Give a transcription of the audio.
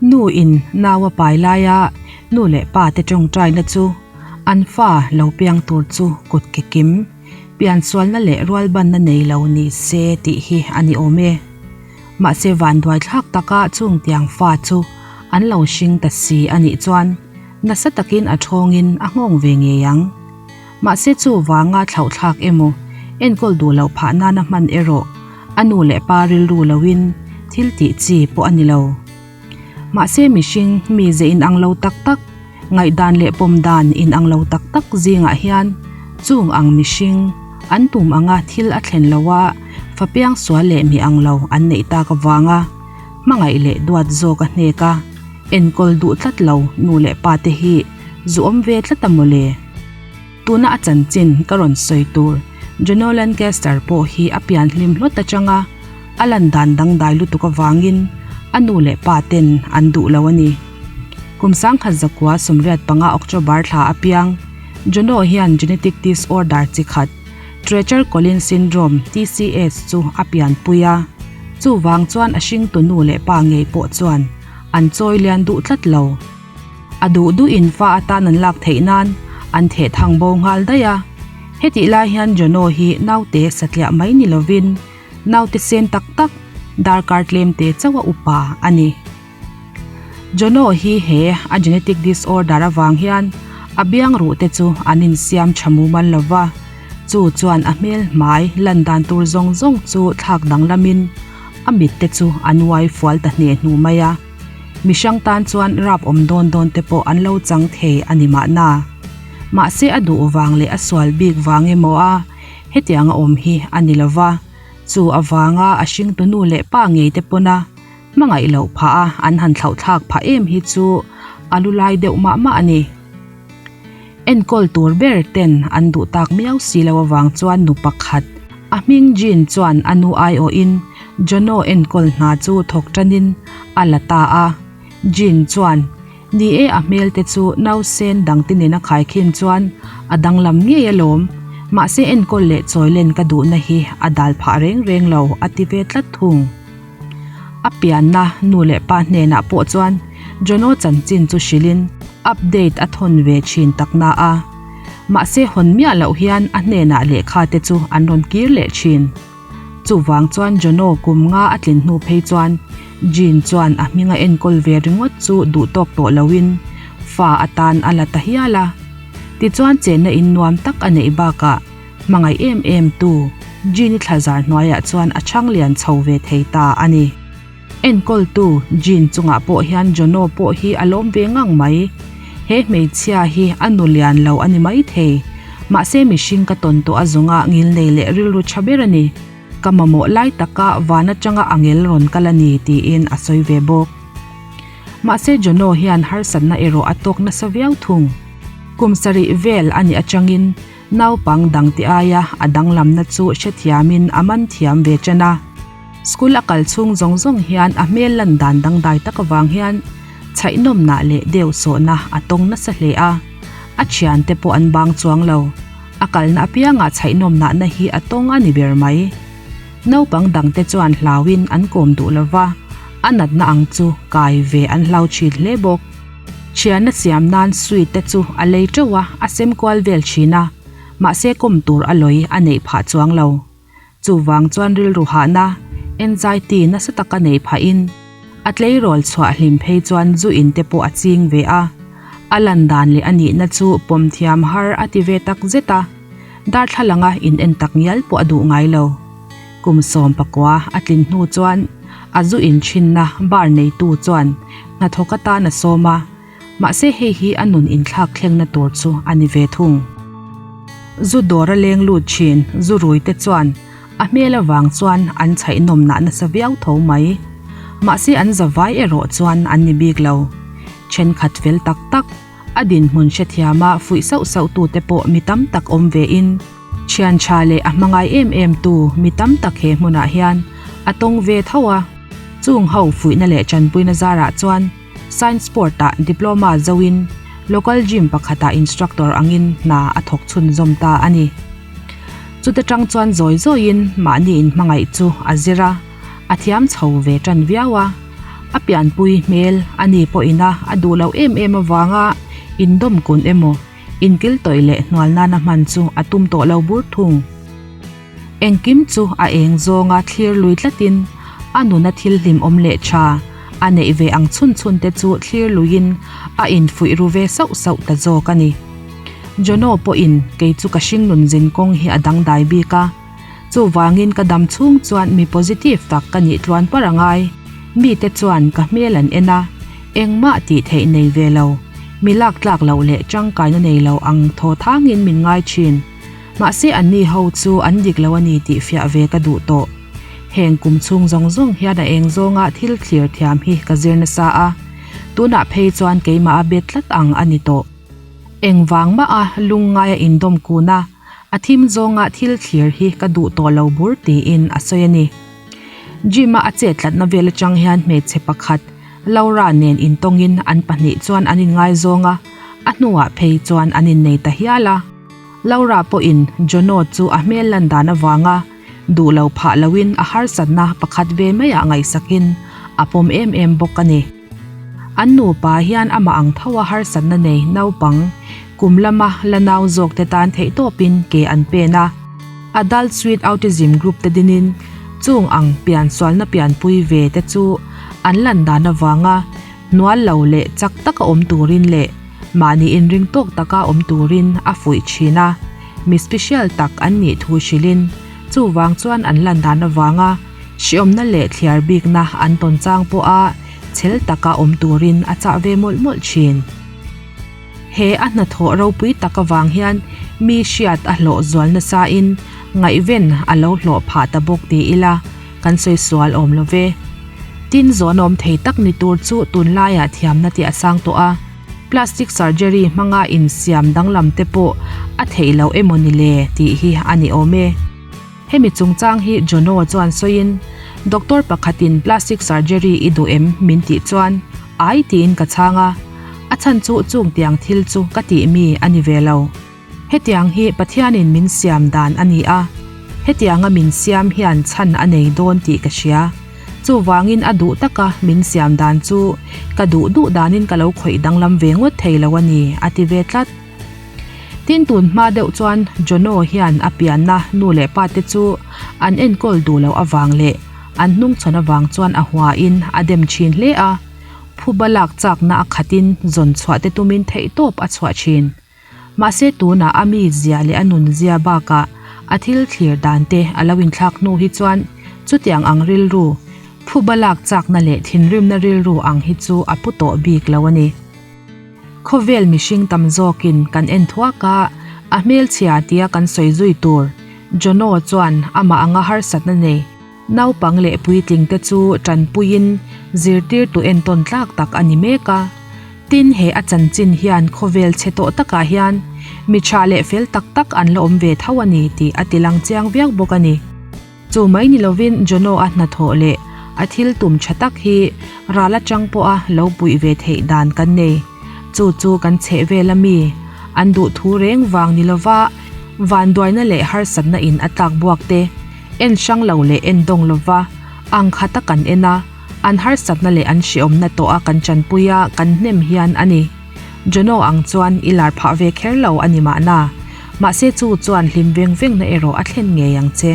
Nu in nau a pai laia nu leh pa te tawngtaina chu an fa lo piang tur chu kut ke kim, piansualna leh rualbanna nei lo ni se tih hi a ni awm e. Mahse vanduai thlak taka chung tiang fa chu an lo hring ta si a nih chuan nasa takin a thawngin a nghawng ve ngei ang. Mahse chu vanga thlauhthlak emaw enkawl duh loh phah nana hman erawh a nu leh pa rilru loin thil tih chi pawh a ni lo. Mahse mihring mize inang lo tak tak, ngaihdan leh pawm dan inang lo tak tak zingah hian chung ang mihring an tum anga thil a thlen lo a, fa piangsual leh mi ang lo an neih tak avanga hmangaih leh duat zawk a hnek a, enkawl duh tlat lo nu leh pa te hi zu awm ve tlat a mawle. Tuna a chanchin ka rawn sawi tur Jono Lancaster pawh hi a pian hlim hlawt atanga a lan dan dangdai lutuk avangin a nu leh pa ten an duh lo a ni. Kum 1985 October thla a piang Jono hian genetic disorder chi khat Treacher Collins Syndrome, TCS, chu a pianpui a, chuvang chuan a hringtu nu leh pa ngei pawh chuan an chawi lian duh tlat lo. A duh duhin fa atan an lak theih nan an theh thang bo nghal daih a. Hetih lai hian Jono hi naute satliah mai ni lovin naute sen tak tak darkar tlemte chauh a upa a ni. Jono hi he a genetic disorder avang hian a biang ruh te chu an insiam tha mumal lo va, chu chuan a hmel hmai lan dan tur zawng zawng chu thlak danglamin a mit te chu an uai fual ta hne hnu mai a. Mi hrang tan chuan rap awm dawn dawn te pawh an lo chang thei a ni mahna. Mahse a duh vang leh a sual bik vang emaw a hetiang a awm hi a ni lo va, chu avanga a hringtu nu leh pa ngei te pawna hmangaih loh phah a an han thlauhthlak phah em hi chu a lu lai deuh mah mah a ni. Enkawl tur ber ten an duh tak miau si lo avang chuan nu pakhat, a hming Jean chuan a nu aiawhin Jono enkawl hna chu thawk tanin a la ta a. Jean chuan, Ni e, a hmel te chu nausen dangte nena khaikhin chuan a danglam ngei alawm, mahse enkawl leh chawilen ka duhna hi a dal phah reng reng lo, a ti ve tlat thung. A pianna nu leh pa hnenah pawh chuan Jono chanchin chu hrilhin update a thawn ve thin tak na a. Mahse hawn miah loh hian a hnenah lehkha te chu an rawn kir leh thin. Chuvang chuan Jono kum nga a tlin hnu phei chuan Jean chuan a hminga enkawl ve ringawt chu duh tawk tawh loin fa atan a la ta hial a. Tichuan chenna in nuam tak a neih bakah Hmangaih em em tu Jean-i thlazar hnuaiah chuan a chhang lian chho ve thei ta a ni. Enkawltu Jean chungah pawh hian Jono pawh hi a lawm ve ngang mai. He hmeichhia hi a nu lian lo a ni mai thei. Mahse mihring ka tawn tawh a zunga ngilnei leh rilru tha ber a ni. Ka mamawh lai taka van atanga angel rawn kal a ni tiin a sawi ve bawk. Mahse Jono hian harsatna erawh a tawk nasa viau thung. Kum sarih vel a nih atangin Naupang dangte aia a danglamna chu hrethiamin a man thiam ve ṭan a. School a kal chhung zawng zawng hian a hmel lan dan dangdai tak avang hian chhaihnawmna leh deuhsawhna a tawng nasa hle a. A thiante pawh an bang chuang lo. A kalna apiangah chhaihnawmnahna hi a tawng a ni ber mai. Naupang dangte chuan hlauin an kawm duh lo va, a natna ang chu kai ve an hlau thin hle bawk. Thianna siam nan sweet te chu a lei teuh a, a sem kual vel thin a, mahse kawm tur a lawi a neih phah chuang lo. Chuvang chuan rilru hahna, anxiety, nasa taka neih phahin a tleirawl chhuah hlim phei chuan zu in te pawh a ching ve a, a lan dan leh a nihna chu pawm thiam har a ti ve tak zet a, darthlalanga in en tak ngial pawh a duh ngai lo. Kum 19 a tlin hnu chuan a zu in thinna bar neitu chuan hnathawk atan a sawm a, mahse hei hi a nun inthlak thlengna tur chu a ni ve thung. Zu dawr a leng lut thin zu rui te chuan a hmel avang chuan an chhaihnawmnah nasa viau tho mai. Mahse an zavai erawh chuan an ni bik lo. Thenkhat fel tak tak, a dinhmun hrethiama fuih sauh sauh tute pawh mi tam tak awm ve in, Thian tha leh a hmangai em em tu mi tam tak he hmunah hian a tawng ve tho a, chung ho fuihna leh tanpuina zarah chuan Science Sport ah Diploma zoin Local Gym pakhatah Instructor angin hna a thawk chhunzawm ta a ni. Chuta tang chuan zawi zawiin mahni inhmangaih chu a zir a, a thiam chho ve tan viau a. A pianpui hmel a ni pawhin a a duh loh em em avanga indawm kun emaw inkiltawih leh hnual nana hman chu a tum tawh lo bur thung. Engkim chu a eng zawnga thlir lui tlatin a nuna thil hlimawm leh tha a neih ve ang chhun chhun te chu thlir luiin a infuih ru ve sauh sauh ta zawk a ni. Jono pawhin kei chu ka hringnun zin kawng hi a dangdai bik a, chuvangin ka dam chhung chuan mi positive tak ka nih tluan par a ngai. Mite chuan ka hmel an en a, engmah tih theih nei ve lo, mi lak tlak loh leh tangkaina nei lo ang thaw thangin min ngai thin. Mahse anni ho chu an dik lo a ni tih fiah ve ka duh tawh. Heng kum chhung zawng zawng hian a eng zawnga thil thlir thiam hi ka zir nasa a, tunah phei chuan keimah a bet tlat ang a ni tawh. Engvang mah a lungngaia indawm kun a, a thim zawnga thil thlir hi ka duh tawh lo bur tiin a sawi a ni. Gym-a a chet tlatna vel atang hian hmeichhe pakhat Laura nen intawngin an pahnih chuan an inngaizawng a, a hnuah phei chuan an innei ta hial a. Laura pawhin Jono chu a hmel lan dan avanga duh lo phah loin a harsatna pakhat ve maiah ngaihsakin a pawm em em bawk a ni. An nupa hian amah ang tho a harsatna nei naupang kum lama la nau zawk te tan theihtawpin ke an pen a. Adults with Autism group te dinin chung ang piansualna pianpui ve te chu an lan dan avanga hnual lo leh chak taka awm turin leh mahni inring tawk taka awm turin a fuih thin a, mi special tak an nih thu hrilhin chuvang chuan an lan dan avanga hriawmna leh thliar bikna an tawn chang pawha chhel taka awm turin a chah ve mawlh mawlh thin. He a hnathawh ropui tak avang hian mi hriat a hlawh zual nasain ngaihven a lo hlawh phah ta bawk ti ila kan sawi sual awm lo ve. Tin zawn awm thei tak ni tur chu tunlaiah thiamna tih a sang tawh a, plastic surgery hmanga insiam danglam te pawh a theih loh emaw ni le tih hi a ni awm e. Hemi chungchang hi Jono chuan sawiin, Doctor pakhatin plastic surgery i duh em min tih chuan ai tiin ka chhang a, a chhan chu chung tiang thil chu ka tih mi a ni ve lo. Hetiang hi Pathianin min siam dan a ni a, hetianga min siam hian chhan a nei dawn tih ka hria. Chuvangin a duh taka min siam dan chu ka duh duh danin ka lo khawih danglam ve ngawt thei lo a ni, a ti ve tlat. Tin tun hma deuh chuan Jono hian a pianna nu leh pa te chu an enkawl duh loh avang leh an hnungchhawn avang chuan a huain a dem thin hle a, phuba lak chakna a khatin zawn chhuah te tumin theihtawp a chhuah thin. Mahse tunah a mizia leh a nunzia bakah a thil thlir dan te a lo inthlak hnu hi chuan chutiang ang rilru, phuba lak chakna leh thinrimna rilru ang hi chu a pu tawh bik lo a ni. Khawvel mihring tam zawkin kan en thuak a, a hmelchhia tia kan sawi zui tur Jono chuan amah anga harsatna nei Naupang leh puitling te chu tanpuiin zirtirtu entawn tlak tak a ni mek a. Tin, he a chanchin hian khawvel chhe tawh takah hian mi tha leh fel tak tak an la awm ve tho a ni tih a ti lang chiang viau bawk a ni. Chu mai ni lovin Jono-a hnathawh leh a thil tum tha tak hi ral atang pawha lo puih ve theih dan kan nei. Chu chu kan chheh vel a mi an duh thu reng vang ni lova vanduaina leh harsatna in a tlak buak te, En hrang lo leh en dawng lova ang khata kan en a, an harsatna leh an hreawmna tawh a kan chanpui a kan hnem hian a ni. Jono ang chuan i lar phah ve kher lo a ni mahna. Mahse chu chuan hlim veng vengna erawh a thlen ngei ang che.